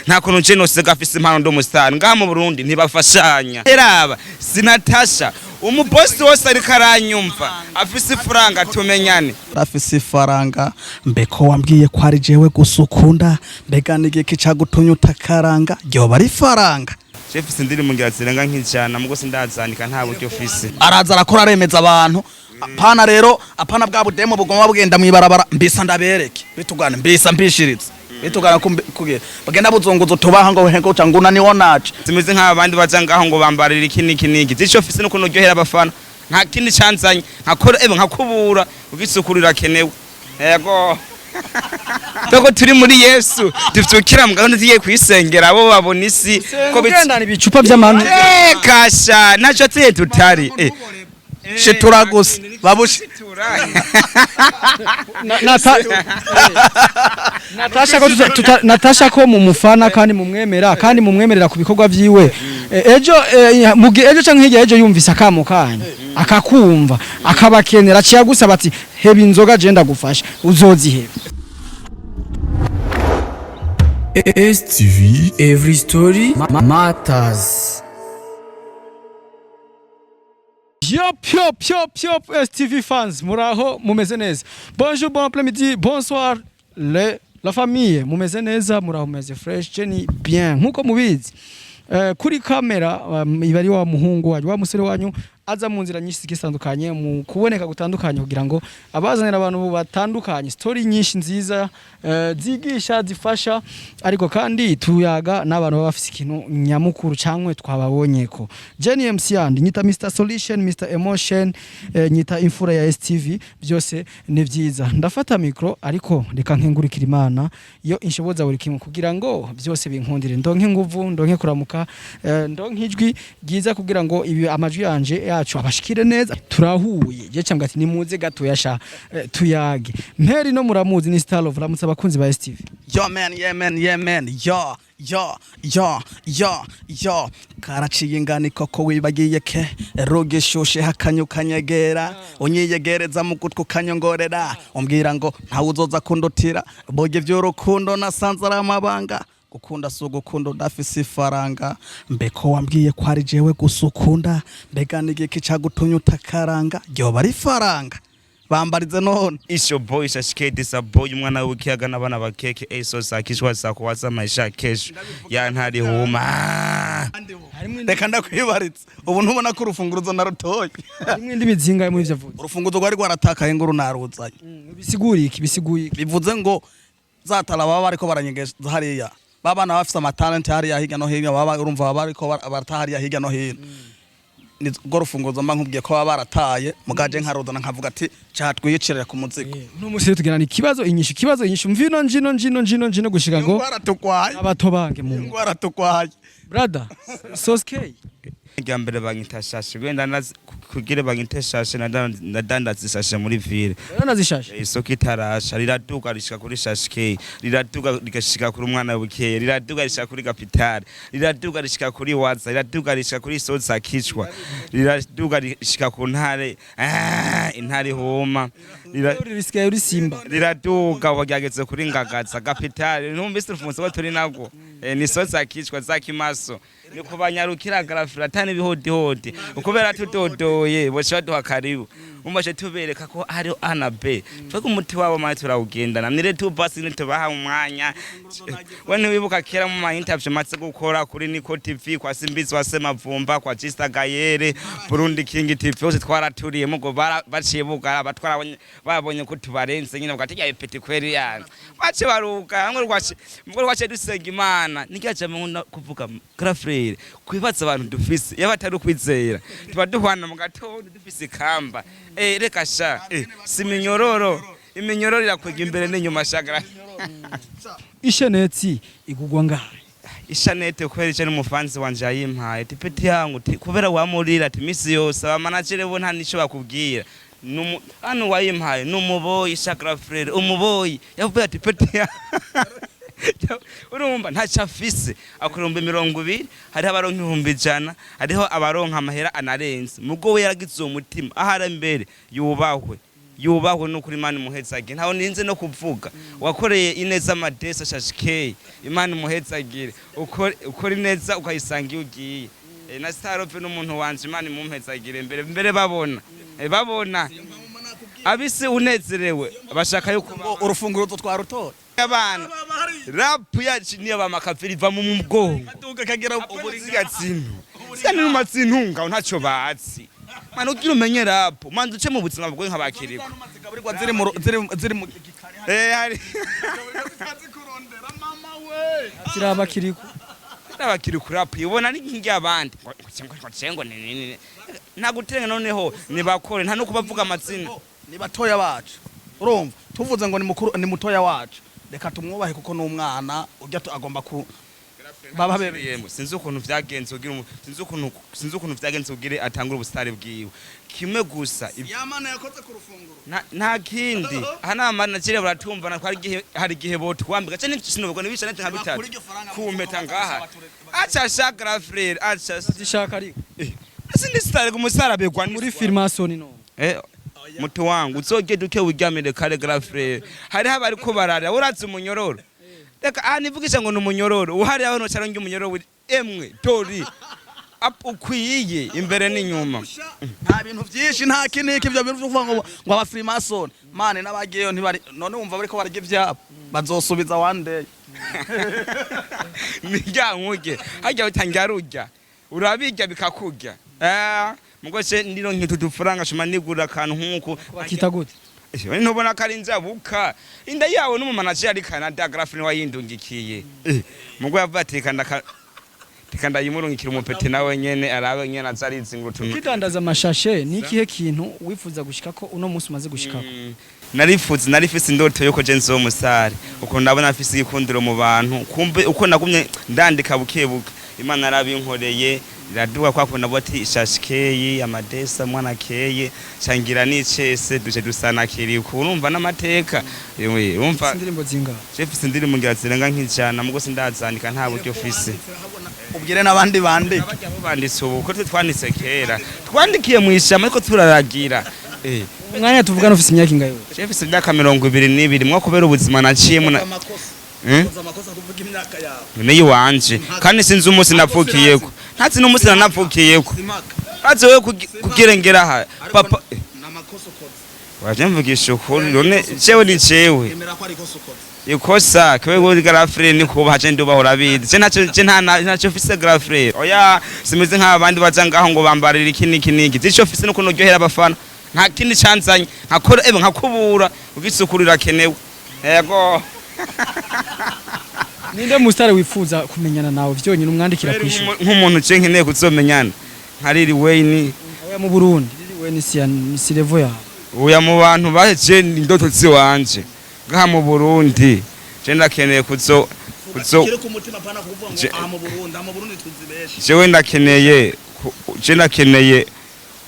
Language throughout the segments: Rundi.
Nta kuntu je nosiga afise impano, ndi umusitari ngaha mu Burundi, ntibafashanya. Raba sinatasha, umubosi wose ariko aranyumva afise ifaranga, tumenyane. Afise ifaranga. Mbeko wambwiye ko ari jewe gusa ukunda, mbega n'igiki cagutumye utakaranga? Ryoba ari ifaranga? Je mfise indirimbo ngira zirenga nk'ijana, mugo sindazanika, nta buryo ufise. Araza arakora, aremeza abantu. Apana rero, apana bwa budemo bugomba bugenda mwibarabara. Mbisa ndabereke bitugane, mbisa mbishiritse bitugana kugira bagenda buzunguza utubaha ngo hengo canguna niwo naje. Zimeze nk'abandi baja ngaho ngo bambarira iki n'iki n'iki. Zico mfise n'ukuntu uryohera abafana, nta kindi canzanye. Nkakora ebe nkakubura, kuko isuku rirakenewe. Yego, Toko turi muri Yesu, tuvyukira mu gahunda, tugiye kwisengera, abo babona isi ko Ugendana ibicupa by'amanu. Kasha naco tuye tutari. Shitura gusa babushi. Natasha ko Natasha ko mumufana kandi mumwemera kandi mumwemerera ku bikorwa vyiwe. Ejo mugi ejo canke hirya ejo yumvise akamo kanyu, akakumva, akabakenera, aciye agusaba ati: "Heba inzoga, je ndagufasha", uzoziheba? STV Every Story Matters. Yop yop yop yop, STV fans, muraho, mumeze neza? Bonjour, bon après-midi, bonsoir le la famille, mumeze neza? Muraho, mumeze fresh? Je ni bien nkuko mubizi. Kuri kamera iba ari wa muhungu wanyu, wa musore wanyu, aza mu nzira nyinshi zitandukanye, mu kuboneka gutandukanye, kugira ngo abazanira abantu batandukanye story nyinshi nziza, zigisha, zifasha, ariko kandi tuyaga n'abantu baba bafise ikintu nyamukuru cyangwa twababonye ko. Jenny MC yandi nyita Mr Solution, Mr Emotion, nyita imfura ya STV, byose ni byiza. Ndafata micro, ariko reka nkengurikira Imana iyo inshoboza buri kimwe kugira ngo byose binkundire, ndonke inguvu, ndonke kuramuka, ndonke ijwi ryiza kugira ngo ibi amajwi yanje yacu abashikire neza. Turahuye je cyangwa ati nimuze gatoya sha, tuyage. Mperi no muramuzi ni Star of, ramutse abakunzi ba STV. Yo man, yeah man, yeah man, yo yo yo yo yo, karaciye ingani koko wibagiye ke rugishushe hakanyu kanyegera unyiyegereza mu gutwi ukanyongorera, umbwira ngo ntawe uzoza kundutira. Burya ivy'urukundo nasanze ari amabanga, gukunda si ugukunda udafise ifaranga. Mbeko wambwiye ko ari jewe gusa ukunda, mbega n'igiki cagutumye utakaranga? Ryoba ari ifaranga? Bambarize none. It's your boy Shashike Disa boy, umwana w'ikiyaga n'abana bakeke eso sakishwa sakuwaza maisha kesho ya ntari huma. Reka ndakwibaritse, ubu ntubona ko urufunguruzo narutoye? Harimo indi mizinga muri ivyo avuze. Urufunguzo rwari rwaratakaye ngo runaruzanye. Bisiguye iki? Bisiguye iki? Bivuze ngo zatara baba bariko baranyegeza hariya, babana bafise amatalenti hariya hirya no hino, baba urumva baba bariko barata hariya hirya no hino. Ni rwo rufunguzo mba nkubwiye ko baba barataye, mugaje nkaruzana nkavuga ati ca twiyicirire ku muzigo. Uno musi rero tugirana ikibazo inyishu, ikibazo inyishu, mvino njino njino njino njino gushika ngo Ingwara tukwaye. Abato bange mu Ingwara tukwaye. Brother Soske. Rya mbere banyita shashe, wenda kugira banyite shashe, ndadandaza ishashe muri ville. Rero nazishashe. Isoko itarasha riraduga rishika kuri Shashike, riraduga rigashika kuri umwana bukeye, riraduga rishika kuri Kapitale, riraduga rishika kuri Waza, riraduga rishika kuri Soza Kicwa, riraduga rishika ku ntare, intare homa. Risigaye uri simba. Riraduga ubu ryageze kuri Ngagaza Kapitale. Numvise urufunzo ko turi nabwo. Ni Soza Kicwa za Kimaso, ni kubanyarukira garafira n'ibihodihodi ukubera tudodoye boca baduha karibu, umaze tubereka ko hariho A na B. Twebwe umuti wabo mani turawugendana nire tubasi ntitubaha umwanya. We ntiwibuka kera mu ma interview maze gukora kuri Niko TV, kwa Simbizi wa Semavumba, kwa Gista Gayere, Burundi King TV, hose twaraturiye mugo baciye bugara batwarabonye, babonye ko tubarenze nyine, bugati petit kweri yana bace baruka hamwe rwace mugo rwace dusenga Imana. Nirya jambo nkunda kuvuga, grafrere, kwibaza abantu dufise yaba atari ukwizera, tuba duhwana mu gatondo dufise ikamba. Reka sha, si iminyororo, iminyororo irakwega imbere n'inyuma shagara. Ishenetsi igugwa ngahe? Ishanete kubera ico n'umufansi wanje yayimpaye, ti petit yangu, ti kubera wamurira ati misi yose abamanagere bo nta nico bakubwira. Hano wayimpaye numuboyi shagara frere, umuboyi yavuye ati petit yangu, urumva ntacyo afise, akora 20,000. Hariho abaronka 100,000, hariho abaronka amahera anarenze, mugo we yaragize uwo mutima ahari imbere yubahwe. Yubahwe n'ukuri, Imana imuhezagire. Ntawe ninze no kuvuga wakoreye ineza Amadesa Shashikey, Imana imuhezagire. Ukora ineza ukayisanga iyo ugiye. Na Starove n'umuntu wanje, Imana imumpezagire mbere mbere babona. Babona abisi unezerewe bashaka yuko Ngo urufunguruzo twarutora. Abana rap yacu niyo bamakaviri iva mu bwonko. Aduga kagira. Uburinga tsintu sani numatsintunga ntacyo bazi. Mana, ugira umenye rap, manza uce mu buzima bwawe nk'abakiriko. Zigaburirwa ziri mu ziri mu gikari. Hari Kurondera mama we. Ziraba kiriko. N'abakiri kuri rap ubona ni nkingi y'abandi ngo ni ni ni nta gutenga. Noneho nibakore, nta no kubavuga amazina. Ni batoya bacu, urumva tuvuze ngo ni mukuru, ni mutoya wacu, reka tumwubahe kuko ni umwana ujya agomba ku baba bebe. Yemwe, sinzi ukuntu vyagenze kugira sinzi ukuntu vyagenze kugira atangure ubusitari bwiwe kimwe gusa Yamana yakoze ku rufunguro. Nta kindi aha nta mana kire baratumva ko hari igihe botwambika cyane sinubwo nibisha nka Bakura bitatu iryo faranga kumpeta mu ngaha. mufuka. Acha shaka frère, acha. Zishaka ariko. Sindi sitari kumusarabegwa. Muri filmasoni no. Mutu wangu, uzogenda uke wiryamire kare, grand frère. Hariho abariko bararira, urazi umunyororo. Reka aha nivugisha ngo ni umunyororo uhari aho nocara ngi umunyororo emwe tori ukwiye imbere n'inyuma. Nta bintu byinshi, nta kiniki ibyo bintu byo kuvuga ngo aba freemason mane n'abagiyeyo ntibari. None wumva bariko barya ivyabo, bazosubiza one day. Nirya nkurye harya utangira rurya, urabirya bikakurya. Mugo se ndiro nk'utu dufaranga shuma nigura akantu nk'uku. Bakita gute? Ntubona ko ari inzabuka inda yawe n'umumanaje ari Canada grafe niwe wayindungikiye. Mugo yavuga ati reka reka ndayimurungikira umupete nawe nyene arabe nyene aza arizingura utuntu. Ukidandaza amashashe, ni ikihe kintu wifuza gushikako uno munsi umaze gushikako? Narifuza, narifise indoto yuko je nzoba umusare, uko ndabona afise igikundiro mu bantu. Kumbe uko nagumye ndandika buke buke, Imana yarabinkoreye, iraduha kwa kuntu ati Shashikeyi Amadesa mwana keye cangira n'icese duje dusana kiriku, urumva n'amateka. Yewe, urumva. Indirimbo zingahe? Je mfise indirimbo ngira zirenga nk'ijana, mugo sindazandika, nta buryo fise. Ubwire n'abandi bandike. Abajya bo banditse ubu ko twe twanditse kera, twandikiye mu ishamba ariko turaragira. Umwanya tuvugana ufise imyaka ingahe wewe? Je mfise imyaka 22 mwo kubera ubuzima naciyemo na Amakosa. Eh? Amakosa kuvuga imyaka yawe. Niyo wanje kandi sinzi umunsi navukiyeko, ntazi n'umunsi nanavukiyeko. Simaka. Azi wewe kugira ngera aha papa. Namakosa ukoze. Waje mvugisha ukuri, none jewe ni jewe. Emera ko ari ikosa ukoze. Ikosa kwe kuri grand frère ni kubaha, je ndubaho urabizi. Je ntacyo, je nta ntacyo mfise, grand frère. Oya, simeze nk'abandi baza ngaho ngo bambarira iki n'iki n'iki. Ico mfise nuko noryohera abafana, nta kindi canzanye, nkakora ebe nkakubura ugisukura irakenewe, yego. Ninde musitari wifuza kumenyana nawe vyonyine umwandikira kwishura? Nk'umuntu je nkeneye kuzomenyana nka Lil Wayne. Oya, mu Burundi riri we ni si si level yawe. Oya, mu bantu baje indoto ziwanje ngaha mu Burundi, je ndakeneye kuzo Kiri ku mutima, pana kuvuga ngo aha mu Burundi, aha mu Burundi tuzi benshi. Jewe ndakeneye je ndakeneye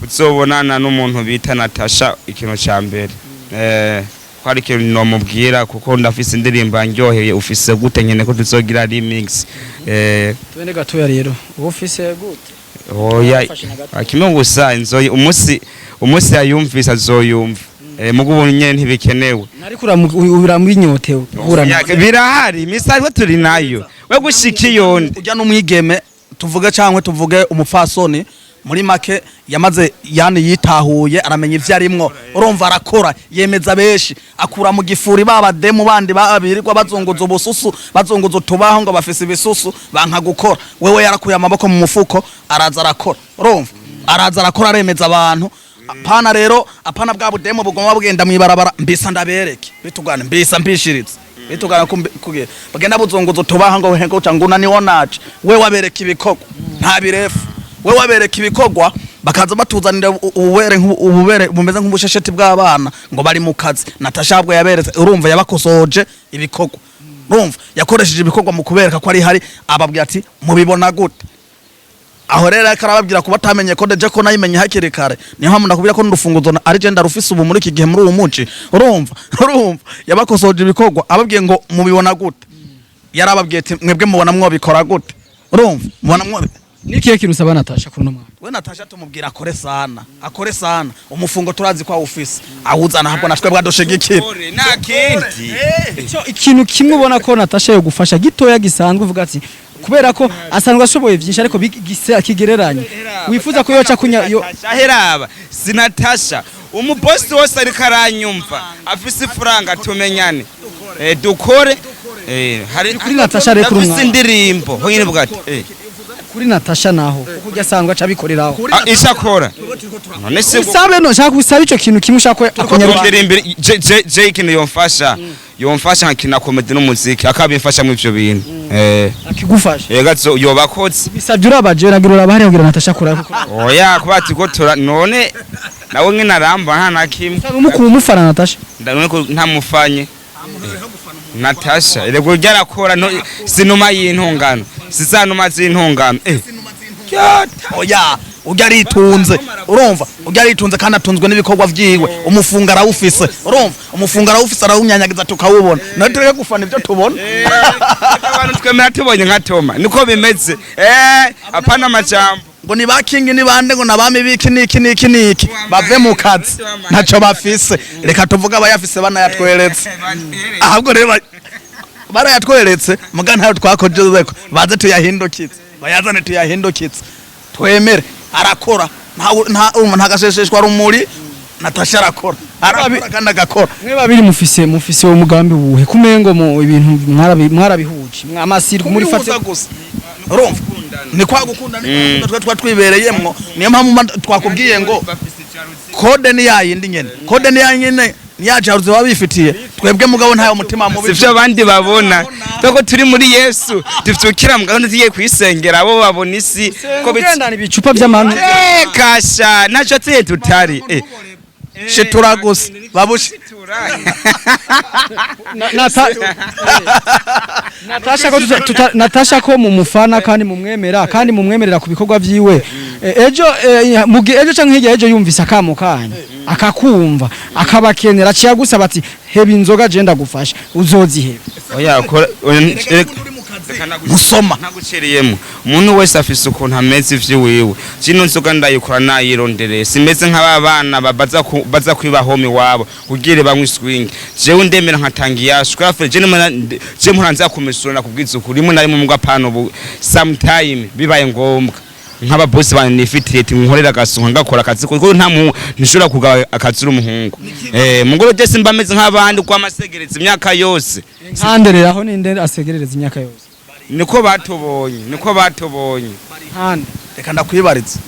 kuzobonana n'umuntu bita Natasha. Ikintu ca mbere ko hari ikintu nomubwira kuko ndafise indirimbo yanryoheye ufise gute, nyene ko tuzogira remix. Tuende gatoya rero, uba ufise gute? Oya. Wafashe na gato. Kimwe gusa inzoyi umunsi yayumvise azoyumva. Mugo ubu nyene ntibikenewe. Nariko uramwinyotewe uhura Ya, nawe. Birahari imisari we turi nayo we gushika iyo ndi. Ujya n'umwigeme tuvuge cyangwa tuvuge umupfasoni muri make yamaze yani yitahuye, aramenya ivyo arimwo, urumva arakora, yemeza benshi, akura mu gifuri ba bademu bandi babirirwa bazunguza ubususu, bazunguza utubaho ngo bafise ibisusu, banka gukora. Wewe yarakuye amaboko mu mufuko, araza arakora, urumva araza arakora, aremeza abantu. Apana rero, apana bwa budemu bugomba bugenda mwibarabara mbisa ndabereke bitugane mbisa mbishiritse bitugana kugira bagenda buzunguza utubaho ngo hengo cyangwa niwo naje. We wabereka ibikorwa, nta birefu. We wabereka ibikorwa, bakaza batuzanira ububere ububere bumeze nk'ubushesheti bw'abana ngo bari mu kazi. Natasha bwo yaberetse, urumva yabakosoje ibikorwa, urumva yakoresheje ibikorwa mu kubereka ko ari hari. Ababwira ati mubibona gute? Aho rero ariko arababwira kuba atamenye ko deje ko nayimenye hakiri kare. Niyo mpamvu ndakubwira ko n'urufunguzo ari je ndarufise ubu muri iki gihe, muri uwo muci. Urumva yabakosoje ibikorwa, ababwiye ngo mubibona gute? Yarababwiye ati mwebwe mubona mwobikora gute? Urumva mubona mwobi Nikihe kintu usaba Natasha kuri uno mwanya? We Natasha tumubwira akore sana, akore sana. Umufungo turazi ko awufise, awuzana ahubwo natwe bwadushigikira. Nta kindi. Ico ikintu kimwe ubona ko Natasha yogufasha gitoya gisanzwe, uvuga ati kubera ko asanzwe ashoboye byinshi, ariko kigereranye wifuza ko yoca kunya yo. Heraba sinatasha, umubosi wose ariko aranyumva afise ifaranga, tumenyane, dukore. Hari Kuri Natasha rero, kuri afise umwana. indirimbo ho nyine bwa ati Kuri Natasha naho, kuko ujya asanzwe aca abikoreraho. Ah, ishakora none se Usabe no shaka usaba ico kintu kimwe ushaka ko akunyarukira. Kurondera imbere je ikintu yomfasha nkakina comedy n'umuziki, akabimfasha mu ivyo bintu. Akigufasha. Ega yobakoze. Bisabye urabaje nagira urabahari kugira Natasha kura kuko Oya, kuba ati ko tura none nawe nyine aramba nta na kimwe. Umukuba umufana Natasha. Ndanone ko ntamufanye Natasha, erego ryarakora no sinuma y'intungano, sizanuma z'intungano. Oya, ujya aritunze, urumva, ujya aritunze kandi atunzwe n'ibikorwa vyiwe. Umufungo arawufise, urumva, umufungo arawufise, arawunyanyagiza tukawubona. Nawe tureke gufana ibyo tubona. Abantu twemera tubonye nka Toma, niko bimeze, apana amajambo. Ngo ni ba kingi, ni bande, ngo nabami biki niki niki niki, bave mu kazi, ntacyo bafise. Reka tuvuge abayafise banayatweretse. Ahubwo rero barayatweretse muga ntayo twakozeko, baze tuyahindukize, bayazane tuyahindukize, twemere. Arakora, nta nta gashesheshwa rumuri. Natasha arakora, arakora kandi agakora. Mwe babiri mufise uwo mugambi wuhe kumengo mu ibintu mwarabihuje mwamasirwa muri fate? Kubihuza gusa, urumva, ni kwa gukunda, ni kwa gukunda twe twa twibereyemwo. Niyo mpamvu twakubwiye ngo code ni yayindi nyene, code ni yayindi, ni ya jalousie baba bifitiye twebwe, mugabo ntayo mutima mubi. Sivyo abandi babona, tweko turi muri Yesu, tuvyukira mu gahunda, tugiye kwisengera, abo babona isi ko Kugendana ibicupa by'amanu. Kasha naco tuye tutari. Shitura gusa babushi. Natasha ko Natasha ko mumufana kandi mumwemera kandi mumwemerera ku bikorwa vyiwe. Ejo mugi ejo canke hirya ejo yumvise akamo kanyu, akakumva, akabakenera, aciye agusaba ati heba inzoga je ndagufasha, uzoziheba? Oya, kora Musoma. Ntagucereyemo, umuntu wese afise ukuntu ameze ivy'iwiwe. Zino nzoga ndayikora nayirondereye, simeze nk'aba bana baza kwiba home iwabo kugira banywe swing. Jewe ndemera nkatanga iyashu kubera je je mpora nza kumesura, nakubwiza ukuri, rimwe na rimwe mbwa pano ubu sometime bibaye ngombwa nk'ababosi banje nifitiye ati nkorera agasuka ngakora akazi, kuko nta mu ntishobora kugaba akazi uri umuhungu mugoro je simba meze nk'abandi kwa masegereza imyaka yose. Nkandereraho ninde asegerereza imyaka yose? Niko batubonye, niko batubonye. Nkande? Reka ndakwibariza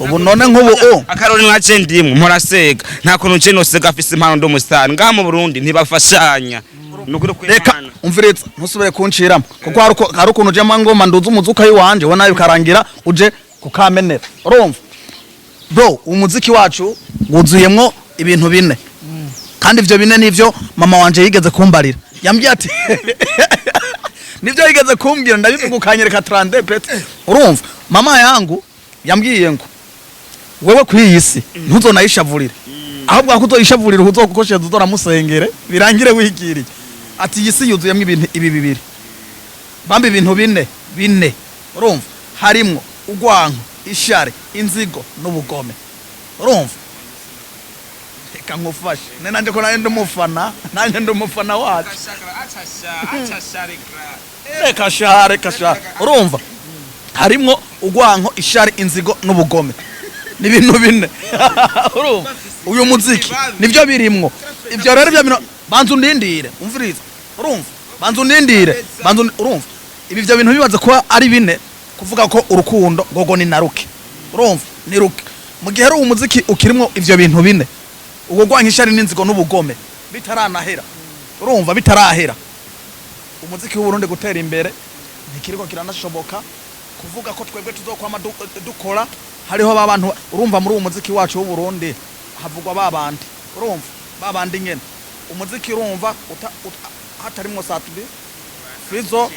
ubu none nk'ubu o Akarori nka je ndimwe mporasega, nta kuntu je nosega afise impano ndi umusitari ngaha mu Burundi, ntibafashanya nukuri Reka. kw'Imana. Umviritsa, ntusubire kunciramo, kuko hari ukuntu uje ngoma nduza umuzuka w'iwanje we nawe ukarangira uje kukamenera. Urumva bro, umuziki wacu wuzuyemwo ibintu bine, kandi ivyo bine nivyo mama wanje yigeze kumbarira. Yambwiye ati nivyo yigeze kumbwira, ndabivuga ukanyereka 32 pete. Urumva, mama yangu yambwiye ngo wewe kuri iyi si ntuzonayishavurire, ahubwo ako uzoyishavurira uzokukoshereza uzoramusengere birangire wigiriye. Ati iyi si yuzuyemwo ibintu ibi bibiri bamba, ibintu bine bine. Urumva, harimwo urwanko, ishari, inzigo n'ubugome. Urumva, reka nkufashe ne nanje ko nanjye ndi umufana, nanjye ndi umufana wacu. Reka sha, reka sha. Urumva, harimwo urwanko, ishari, inzigo n'ubugome, ni ibintu bine. Urumva, uyu muziki nibyo birimwo ibyo rero, ibyo bintu banza undindire, umviriza. Urumva, banza undindire, urumva, ibi byo bintu bibaze kuba ari bine, kuvuga ko urukundo gogo ni naruke. Urumva, ni ruke mu gihe ari umuziki ukirimwo ivyo bintu bine, ubwo rwanko, ishari n'inzigo n'ubugome bitaranahera. Urumva, bitarahera, umuziki w'Uburundi gutera imbere ntikiriko kiranashoboka. Kuvuga ko twebwe tuzokwama dukora, hariho ba bantu. Urumva, muri uwo muziki wacu w'Uburundi havugwa ba bandi, urumva, ba bandi nyene. Umuziki, urumva, hatarimwo Sat-B, Fizo,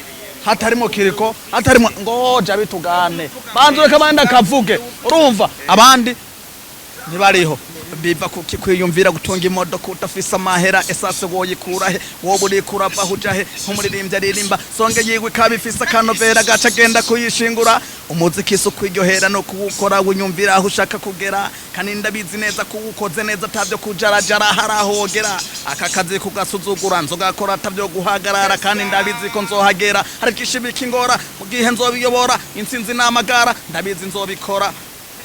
hatarimo Kiriko, hatarimo ngoja bitugane, banza ureke abandi akavuge. Urumva, abandi ntibariho. Biva kuki kwiyumvira gutunga imodoka udafise amahera? Esase woyikura he? Wowe uriko urava aho uja he? Nk'umuririmbyi aririmba songe yiwe ikaba ifise akanovera, gaca agenda kuyishingura. Umuziki si ukwiryohera no kuwukora winyumvira aho ushaka kugera, kandi ndabizi neza ko uwukoze neza atabyo kujarajara hari aho wogera. Aka kazi kugasuzugura nzogakora atabyo guhagarara, kandi ndabizi ko nzohagera. Hari byinshi bikingora mu gihe nzobiyobora. Intsinzi n'amagara, ndabizi nzobikora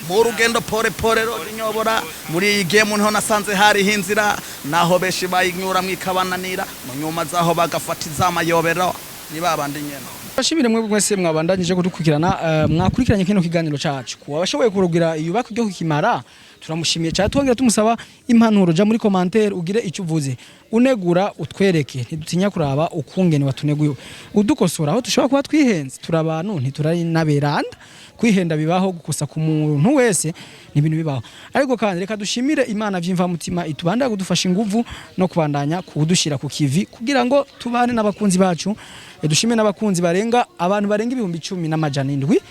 mu rugendo pore pore nyobora. Muri iyi game niho nasanze hariho inzira, naho benshi bayinyuramwo ikabananira, mu nyuma zaho bagafata izamayobero. Ni babandi nyene. Bashimire mwebwe mwese mwabandanyije kudukurikirana, mwakurikiranye kino kiganiro cacu. Ku abashoboye kurugira iyubako ryo kukimara, turamushimiye cyane, twongera tumusaba impanuro. Ja muri commentaire ugire icyo uvuze, unegura utwereke, ntidutinya kuraba ukungene watuneguye, udukosora aho dushobora kuba twihenze. Turi abantu, ntituranaberanda, kwihenda bibaho, gukosa ku muntu wese ni ibintu bibaho. Ariko kandi reka dushimire Imana vy'imvamutima itubanda kudufasha inguvu no kubandanya kudushira ku kivi kugira ngo tubane n'abakunzi bacu. Dushime n'abakunzi barenga, abantu barenga 10,700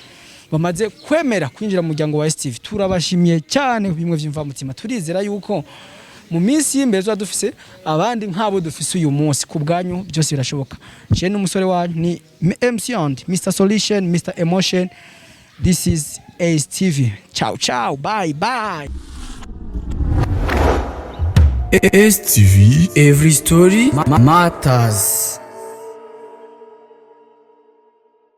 bamaze kwemera kwinjira mu muryango wa STV. Turabashimiye cyane bimwe vy'imvamutima. Turizera yuko mu minsi y'imbere tuba dufise abandi nk'abo dufise uyu munsi. Ku bwanyu byose birashoboka. Je n'umusore wanyu ni MC and Mr Solution, Mr Emotion. This is ASTV. Ciao ciao, bye bye. STV Every Story Matters.